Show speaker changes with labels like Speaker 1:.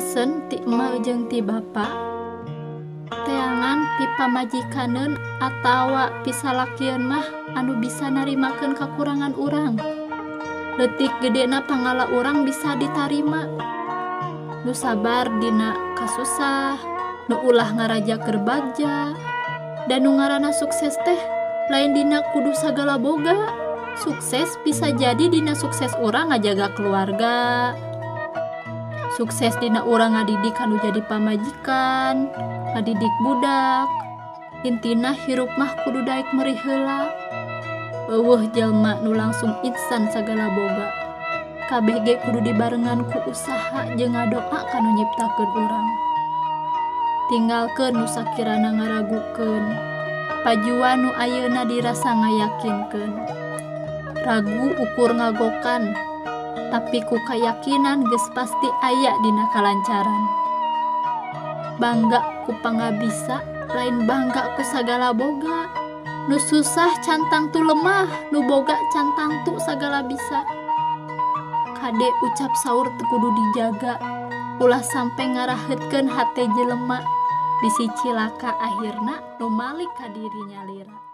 Speaker 1: Pesen ti emak jeung ti bapa, teangan pipamajikaneun atawa pisalakieun mah anu bisa narimakeun kakurangan urang. Leutik gedena pangala urang bisa ditarima. Nu sabar dina kasusah, nu ulah ngaraja keur bagja. Dan nu ngaranna sukses teh lain dina kudu sagala boga. Sukses bisa jadi dina sukses urang ngajaga keluarga. Sukses dina urang ngadidik anu jadi pamajikan, ngadidik budak. Intina hirup mah kudu daek merih heula. Eueuh jelma nu langsung instan sagala boga. Kabeh ge kudu dibarengan ku usaha jeung ngadoa ka nu nyiptakeun urang. Tinggalkeun nu sakirana ngaragukeun. Pajuan nu ayeuna dirasa ngayakinkeun. Ragu ukur ngagokan, tapi ku kayakinan geus pasti aya dina kalancaran. Bangga ku pangabisa, lain bangga ku sagala boga. Nu susah can tangtu lemah, nu boga can tangtu sagala bisa. Kade ucap saur teu kudu dijaga, ulah sampe ngaraheutkeun hate jelema. Bisi cilaka akhirna nu malik ka diri nyalira.